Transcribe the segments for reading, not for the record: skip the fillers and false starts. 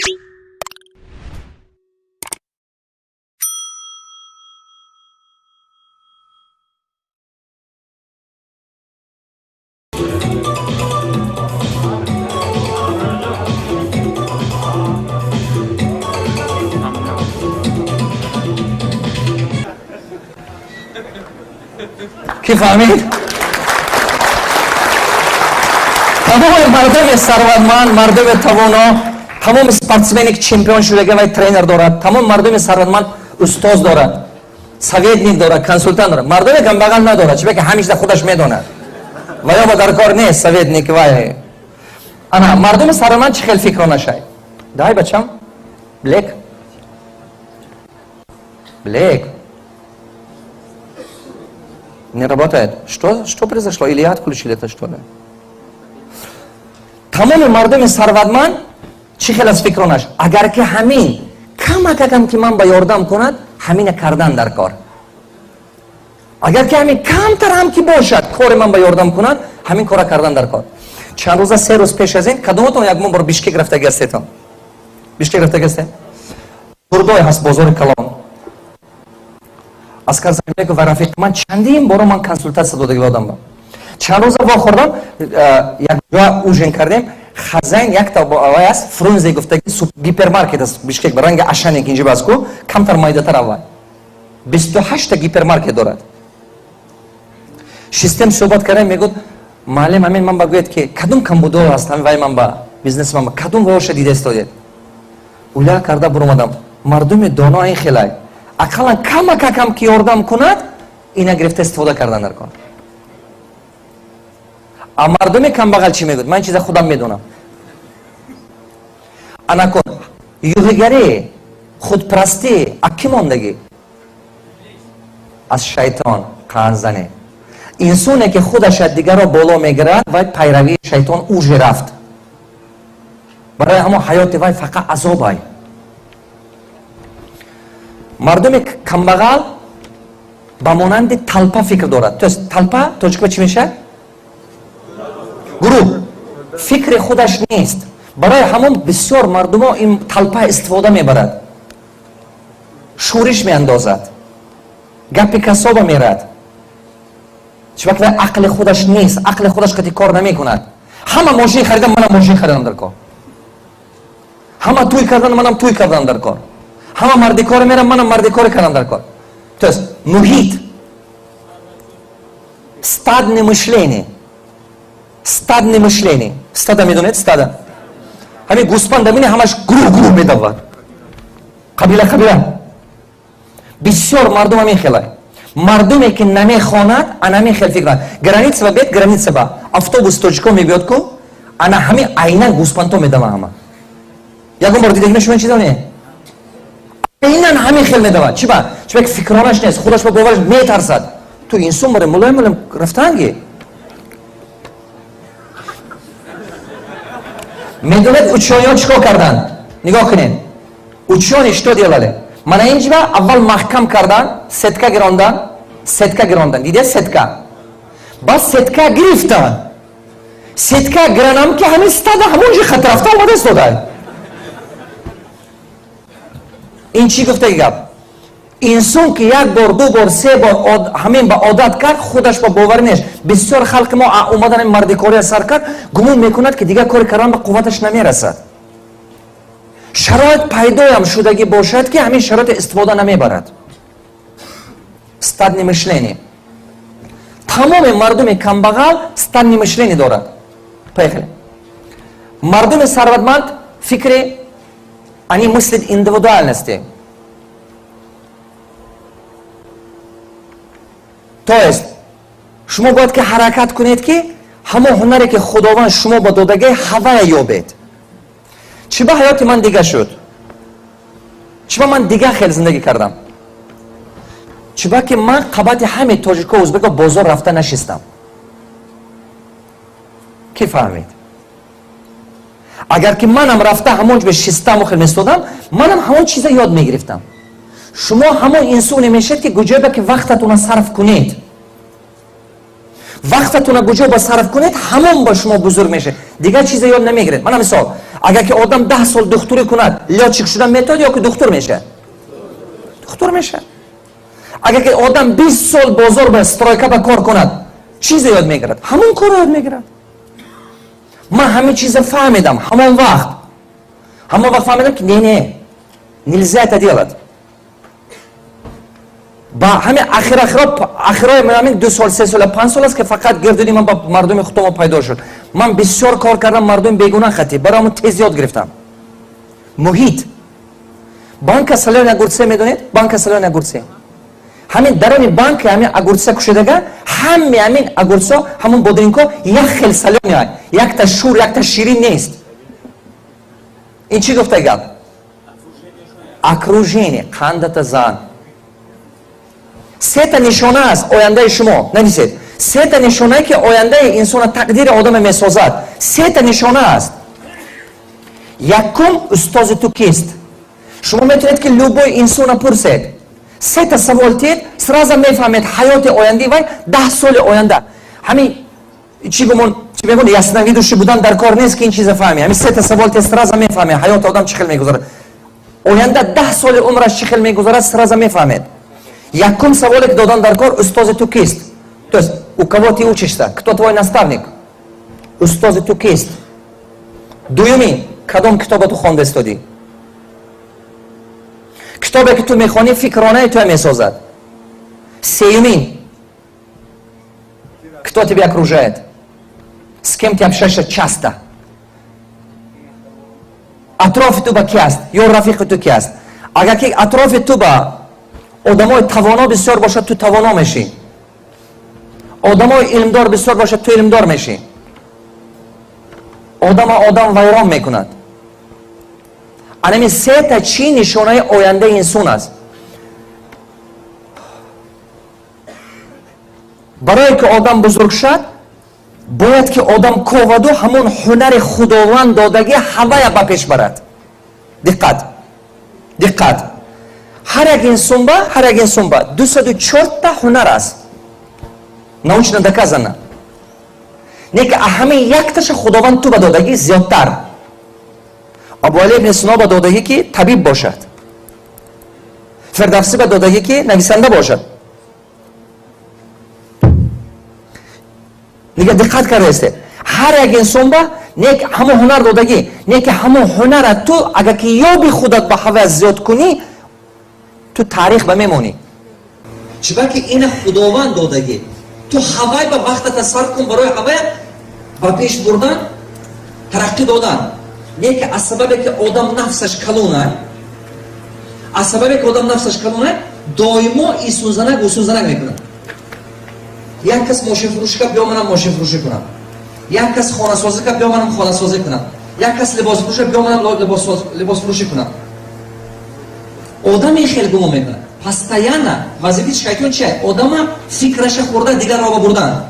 Ки фаҳмид? Тамоми мардуми сарватманд, мардуми тавоно, тамоми спортсмене, ки чемпион шудага, вай тренер дорад. Тамоми мардуми сарватманд устоз дорад, советник дорад, консультант дорад. Мардуми камбағал надорад. Чиба ки ҳамеша худаш медонад ва ё ба дар кор нест советник. Вай ана мардуми сарватманд чӣ хел фикро нашай? Дай, бачам, блек, блек не работает. Что произошло? Или я отключили это, что ли? Тамоми мардуми сарватманд чӣ хел аз фикронаш? Агар ки ҳамин камакакам ки ман ба ёрдам кунад, ҳамина кардан дар кор. Агар ки ҳамин камтар ҳам ки бошад, кори ман ба ёрдам кунад, ҳамин кора кардан дар кор. Чанд рӯза, 3 рӯз пеш аз ин, кадомотон як бор Бишкек рафтаги ҳастетон? Бишкек рафтаги ҳастед? Турдой ҳаст, бозори калон. Аскар Заминбеков ва рафиқи ман, чандин боро ман консултатсия додаги одам. Чанд рӯза вохӯрдам, якҷоя ужин кардем. Хазайн якта вай аст, Фрунзе гуфтаги гипермаркет аст Бишкек, ба ранги Ашане ки инҷа бас ку, камтар майдатар. Аввал 28-та гипермаркет дорад. Шистем, суҳбат кардем. Мегӯд: «Муаллим, ҳамин ман ба гӯяд, ки кадом камбудо ҳаст ҳамин вай ман ба бизнеси ман ба кадом воша дида истодед?» Уля карда буромадам. Мардуми доно ин хелай: ақаллан камакакам ки ёрдам кунад, ина гирифта истифода кардан дар кор. А мардуми камбағал чӣ мегӯяд? «Ман чиза худам медонам». Анакун юғигарӣ, худпарастӣ а кӣ мондагӣ? Аз шайтон. Қанзане инсоне, ки худаш аз дигарро боло мегирад, вай пайравии шайтон уже рафт. Барои ҳамон ҳаёти вай фақат азобай. Мардуми камбағал ба монанди толпа фикр дорад. То есть толпа тоҷикба чӣ мешавад? Гурӯҳ. Фикри худаш нест. Барои ҳамон бисёр мардумо ин толпа истифода мебарад, шӯриш меандозад, гапи касоба мерад. Чунки вай ақли худаш нест, ақли худаш қати кор намекунад. Ҳама мошин харидам, манам мошин харидам дар кор. Ҳама тӯй кардан, манам тӯй кардан дар кор. Ҳама мардикоре мерам, манам мардикоре кардам дар кор. То есть муҳит, стадное мышление, стадное мышление. Стада медонед? Стада, ҳамин гӯспанда бини, ҳамаш гурӯҳ гурӯҳ медавад, қабила қабила. Бисёр мардум ҳамин хелай. Мардуме, ки намехонад, ана ҳамин хел фикр. Граница ба бед, граница ба автобус тоҷико мебиёд ку, ана ҳамин айнан гӯспандо медава ҳама. Ягон бор дидаги шумо ин чизо? Не, айнан ҳамин хел медавад. Чи ба? Чиба ки фикронаш нест, худаш ба бовараш, метарсад. Ту инсон боре, мулоим мулоим рафтанги. Медонед, учёный ҳо чӣ кор карданд? Нигоҳ кунед, учёные что делали? Мана инҷа аввал маҳкам кардан, сетка гирондан, сетка гирондан. Дидед сетка? Баъд сетка гирифтан. Сетка гиранам, ки ҳамин стада ҳамон ҷи хат рафта омада истода. Ин чӣ гуфтаги гап? Инсон ки як бор, ду бор, се бор ҳамин ба одат кард, худаш ба боварӣ нест. Бисёр халқи мо омадан мардикория сар кард, гумон мекунад, ки дигар кори кардан ба қувваташ намерасад. Шароит пайдоям шудагӣ бошад, ки ҳамин шароите истифода намебарад. Стадное мышление. Тамоми мардуми камбағал стадное мышление дорад. Поехали. Мардуми сарватманд фикри, они мыслят индивидуальности. То есть шумо бояд ки ҳаракат кунед, ки ҳамон ҳунаре, ки Худованд шумо ба додагӣ, ҳавая ёбед. Чӣ ба ҳаёти ман дига шуд? Чӣ ба ман дига хел зиндагӣ кардам? Чӣ ба ки ман қабати ҳаме тоҷико, узбеко бозор рафта нашистам. Кӣ фаҳмид? Агар ки манам рафта ҳамон ҷо шистаму хел местодам, манам ҳамон чиза ёд мегирифтам. Шумо ҳамон инсоне мешавед, ки куҷое ки вақтатона сарф кунед. Вақтатона куҷо ба сарф кунед, ҳамон ба шумо бузург мешавед. Дигар чиза ёд намегиред. Мана мисол. Агар ки одам 10 сол духтурӣ кунад, лётчик шудан метавонад ё ки духтур мешавад? Духтур мешавад. Агар ки одам 20 сол бозор ба стройка ба кор кунад, чизе ёд мегирад? Ҳамон корро ёд мегирад. Ман ҳамин чиза фаҳмидам ҳамон вақт. Ҳамон вақт фаҳмидам, ки не, не, нельзя это делать. Ба ҳамин ахир ахирои ҳамин 2 сол, 3 сол, 5 сол аст, ки фақат гирдуни ман ба мардуми худомо пайдо шуд. Ман бисёр кор кардам мардуми бегуна хати, барои ҳамон тез ёд гирифтам. Муҳит, банка солёный огурцы медонед? Банка солёный огурцы, ҳамин дарони банка ҳамин огурца кушодага, ҳаме ҳамин огурцо, ҳамон бодиринко як хел солёный, якта шур, якта ширин нест. Ин чӣ гуфта гап? Окружение. Қандата зан. Сета нишона аст ояндаи шумо. Нависед: сета нишонае, ки ояндаи инсона, тақдири одаме месозад. Сета нишона аст. Якум: устози ту кист? Шумо метавонед, ки любой инсона пурсед, сета савол тиед, сразу мефаҳмед ҳаёти ояндаи вай, 10 соли оянда. Ҳамин чӣ гумон, чӣ мегӯн, ясновидящий будан дар кор нест, ки ин чиза фаҳми. Ҳамин сета савол тиед, сразу мефаҳмед ҳаёти одам чӣ хел мегузарад, оянда 10 соли умраш чӣ хел мегузарад, сразу мефаҳмед. Якум саволе, ки додан дар кор: устози ту кист? То есть у кого ты учишься, кто твой наставник? Устози ту кист? Дуюмин: кадом китоба ту хонда истодӣ? Китобе, ки ту мехонӣ, фикронаи туя месозад. Сеюмин: кто тебя окружает, с кем ты общаешься часто, атрофи ту ба ки аст ё рафиқи ту ки аст? Агар ки атрофи ту ба одамои тавоно бисёр бошад, ту тавоно мешӣ. Одамои илмдор бисёр бошад, ту илмдор мешӣ. Одама одам вайрон мекунад. Анами сета чӣ нишонаи ояндаи инсон аст. Барое ки одам бузург шад, бояд ки одам коваду ҳамон ҳунари Худованд додагӣ ҳавая ба пеш барад. Диққат, диққат! Ҳар як инсонба, ҳар як инсонба 204-та ҳунар аст, научно доказано. Не ки ҳамин якташа Худованд ту ба додагӣ зиёдтар. Абуали ибни Сино ба додагӣ, ки табиб бошад. Фирдавсӣ ба додагӣ, ки нависанда бошад. Дига диққат кардаесте, ҳар як инсон ба не ҳамон ҳунар додагӣ, не ки ҳамон ҳунара ту агар ки ёби, худат ба ҳава зиёд кунӣ, ту таърих ба мемонӣ. Чиба ки ина Худованд додагӣ. Ту ҳавай ба вақтата сарф кун барои ҳавая ба пеш бурдан, тараққӣ додан. Не ки аз сабабе ки одам нафсаш калона, аз сабабе ки одам нафсаш калона, доимо исунзанак, усунзанак мекунад. Як кас мошинфурӯшӣ кард, биё манам мошинфурӯшӣ кунам. Як кас хонасозӣ кард, биё манам хонасозӣ кунам. Як кас либосфурӯшӣ, биё манам либосфурӯшӣ кунам. Одам ин хел гумон мекунад постоянно. Вазифаи шайтон чи? Одама фикраша хӯрда, дигар роҳ бурдан.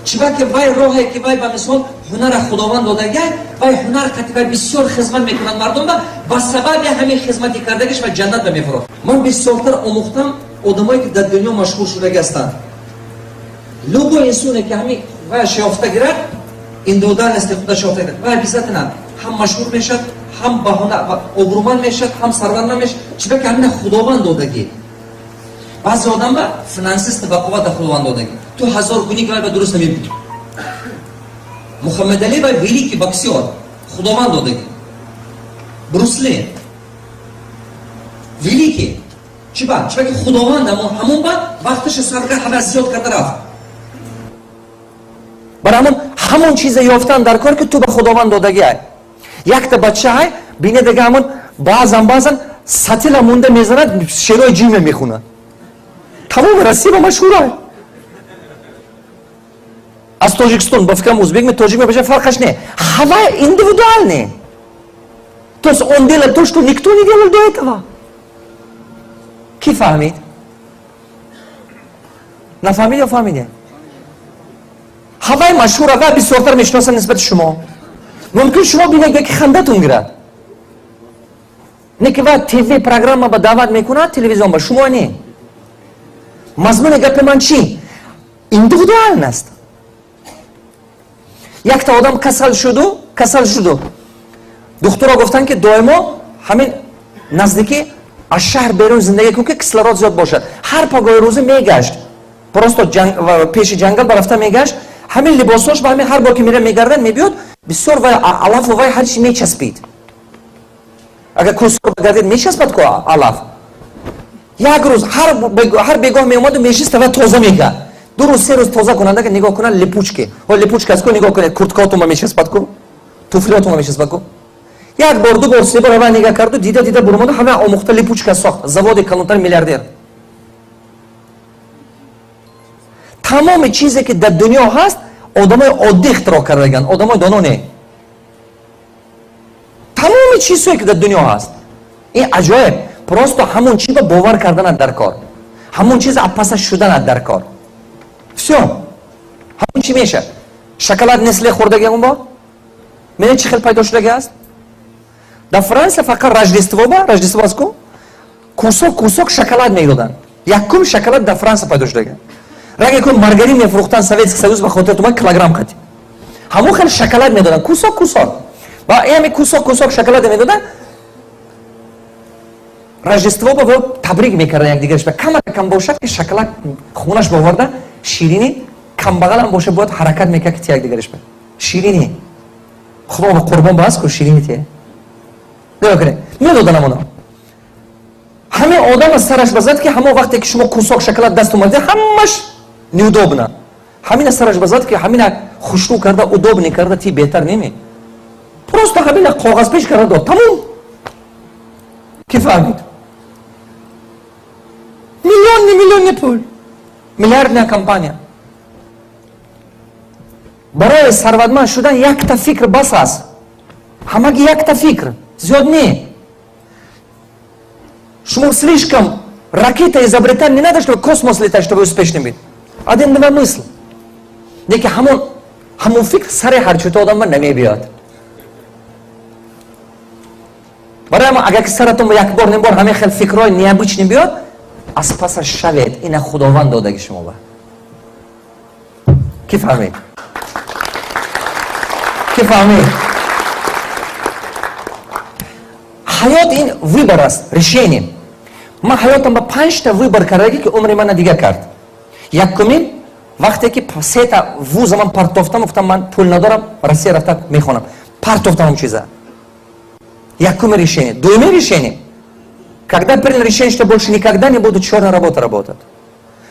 Чиба ки вай роҳе, ки вай ба мисол ҳунара Худованд додагай, вай ҳунар қати вай бисёр хизмат мекунад мардум ба сабаби ҳамин хизмати кардагиш ва ҷаннат ба мефурод. Ман бисёртар омӯхтам одамое, ки дар дунё машҳур шудаги ҳастанд. Любой инсоне, ки ҳамин ваяш ёфта гирад, индивидуальности худаш ёфта гирад, вай обязательно ҳам машҳур мешавад, ҳам баҳона обрӯманд мешавад, ҳам сарватманд мешавад. Чиба ки ҳамина Худованд додагӣ. Баъзе одам ба финансист ба қуввата Худованд додагӣ. Ту ҳазор кунӣ, ки вай ба дуруст намебуд. Мухаммадали вай великий боксёр, Худованд додагӣ. Брюс Ли великий. Чиба? Чиба ки Худованд ҳамон ба вақташа сарф кард, ҳама зиёд карда рафт. Барои ҳамон чиза ёфтан дар кор, ки ту ба Худованд додагӣ. Ай якта бачаҳай бинедага, ҳамон баъзан баъзан сатила монда мезанад, шерои ҷиме мехунад, тамоми Россия ба машҳура. Аз Тоҷикистон, ба фикрам, узбек ме, тоҷик мебошад, фарқаш не. Ҳавай индивидуальный, то есть он делает то, что никто не делал до этого. Ки фаҳмид? Нафаҳмид ё фаҳмиде? Ҳавай машҳура ва бисёртар мешиносанд нисбати шумо. Мумкин шумо бинед, ки хандатон гирад, не ки ва ТВ программа ба даъват мекунад, телевизион ба шумо не. Мазмуни гапи ман чӣ? Индивидуальность. Якта одам касал шуду, касал шуду. Духтуро гуфтанд, ки доимо ҳамин наздикӣ аз шаҳр берун зиндагӣ кун, ки кислород зиёд бошад. Ҳар пагоҳи рӯзӣ мегашт, просто пеши ҷангал барафта мегашт. Ҳамин либосош ба ҳамин ҳар бор ки мера, мегардад, мебиёд, бисёр вай алафу вай ҳар чи мечаспид. Агар кӯсор гардид, мечаспад ку алаф. Як рӯз ҳар бегоҳ меомаду мешиста ва тоза мекард. 2 рӯз, 3 рӯз тоза кунанда, нигоҳ кунад, липучки, липучка аст ку. Нигоҳ кунед, курткаотонба мечаспад ку, туфлиотонба мечаспад ку. Як бор, 2 бор, 3 бор ава нигаҳ карду, дида дида бурмоду, ҳама омӯхта, липучка сохт, заводи калонтар, миллиардер. Тамоми чизе, ки дар дунё ҳаст, одамои оддӣ ихтироъ кардаган, одамои доно не. Тамоми чизҳое, ки дар дунё ҳаст, ин аҷоиб. Просто ҳамон чиз ба бовар карданат дар кор, ҳамон чиз апаса шуданат дар кор, всё, ҳамон чи мешавад. Шоколад Несле хӯрдаги ягон бор? Медонед, чӣ хел пайдо шудаги аст? Дар Франсия фақат Рождество ба, Рождество аст ку, кусок кусок шоколад медоданд. Якум шоколад дар Франсия пайдо шудага. Раге ку маргарин мефурӯхтанд Советский Союз, ба хотир тума килограмм қати ҳамон хел шоколад медоданд, кусок кусок. Ва ҳами кусок кусок шоколад медоданд Рождество ба, табрик мекардан якдигараш ба. Кама кам бошад, ки шоколад хонаш боварда, ширинӣ, камбағалам боша, бояд ҳаракат мекард, ки ти якдигараш ба ширинӣ. Худо ба қурбон ба аст ку, ширинӣ те. Нигоҳ кунед, медодан амоно. Ҳамин одам аз сараш базад, ки ҳамон вақте ки шумо кусок шоколад даст омадед, ҳамаш неудобно. Ҳамина сараш базад, ки ҳамина хушрӯ карда, удобный карда ти беҳтар неми. Просто ҳамина коғаз пеш карда дод, тамом. Ки фаҳмид? Миллионни миллионни пул, миллиардная компания. Барои сарватманд шудан якта фикр бас аст, ҳамаги якта фикр, зиёд не. Шумо слишком ракета изобретать не надо, чтобы космос летать, чтобы успешным быть. Один, два мысль. Неки ҳамон фикр сари ҳарчута одамба намебиёд. Барои мо, агар ки саратон як бор, ним бор ҳамин хел фикрҳои необычный биёд, аз пасаш шавед, ина Худованд додаги шумо ба. Ки фаҳмид? Ки фаҳмид? Ҳаёт ин выбор аст, решение. Ман ҳаётам ба панҷта выбор кардагӣ, ки умри мана дига кард. Якумин, вақте ки сета вуза ман партофтам, гуфтам, ман пул надорам, Россия рафта мехонам, партофтам ҳам чиза. Якуми решение. Дуюми решение, когда принял решение, что больше никогда не буду черная работа работать.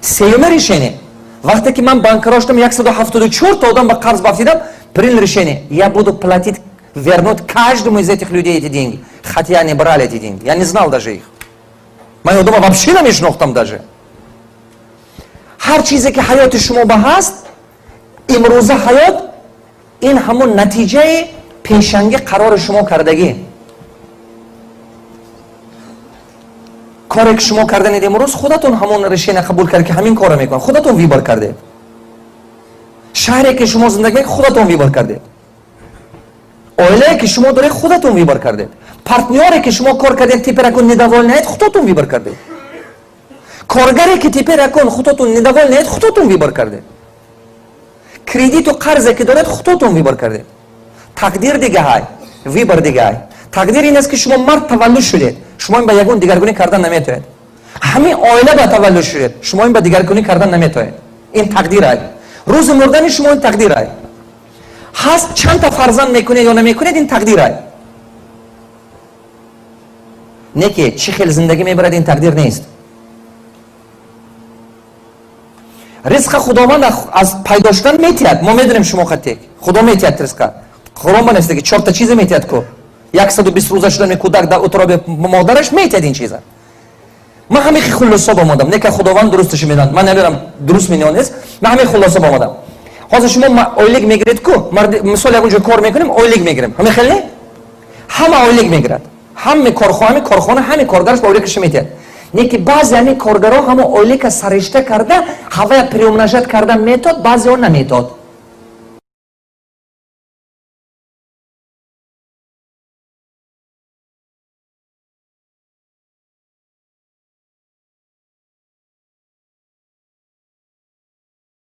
Сеюми решение, вақте ки ман банкрот шудам, 174 та одам ба қарз бафтидам, принял решение: я буду платить, вернуть каждому из этих людей эти деньги, хотя они брали эти деньги, я не знал даже их, ман одама вообще намешинохтам даже. Ҳар чизе, ки ҳаёти шумо ба ҳаст имрӯза, ҳаёт ин ҳамон натиҷаи пешанги қарори шумо кардагӣ. Коре, ки шумо карданед имрӯз, худатон ҳамон решение қабул кард, ки ҳамин корро мекунад, худатон выбор кардед. Шаҳре, ки шумо зиндагӣ, худатон выбор кардед. Оилае, ки шумо доред, худатон выбор кардед. Партнёре, ки шумо кор кардед, теперь акун недовольный ед, худатон выбор кардед. Коргаре, ки теперь акун худатон недовольный ед, худатон выбор кардед. Кредиту қарзе, ки доред, худатон выбор кардед. Тақдир дигаҳай, выбор дигаҳай. Тақдир ин аст, ки шумо мард таваллуд шудед, шумо ин ба ягон дигаргунӣ кардан наметавонед. Ҳамин оила ба таваллуд шудед, шумо ин ба дигаргунӣ кардан наметавонед, ин тақдирай. Рӯзи мурдани шумо, ин тақдирай. Ҳаст, чандта фарзанд мекунед ё намекунед, ин тақдирай. Не ки чӣ хел зиндагӣ мебарад, ин тақдир нест. Ризқа Худованд аз пайдо шудан метиҳад, мо медонем, шумо хатек Худо метиҳад ризқа. Қуръон ба нест, ки чорта чизе метиҳад ку, 120 рӯза шудани кӯдак дар утроби модараш метиҳад ин чиза. Ман ҳамин хулоса омадам, не ка Худованд дурусташо медонад, ман намедонам, дуруст мени нест. Ман ҳамин хулоса омадам. Ҳозир шумо ойлик мегиред ку, мисол, ягон ҷо кор мекунем, ойлик мегирем, ҳамин хел не? Ҳама ойлик мегирад, ҳаме корхона, ҳами корхона, ҳами коргараш ба ойликаша метиҳад. Не ки баъзе ҳамин коргарҳо ҳамо ойлика саришта карда, ҳавая приумножать карда метод, баъзеҳо наметод.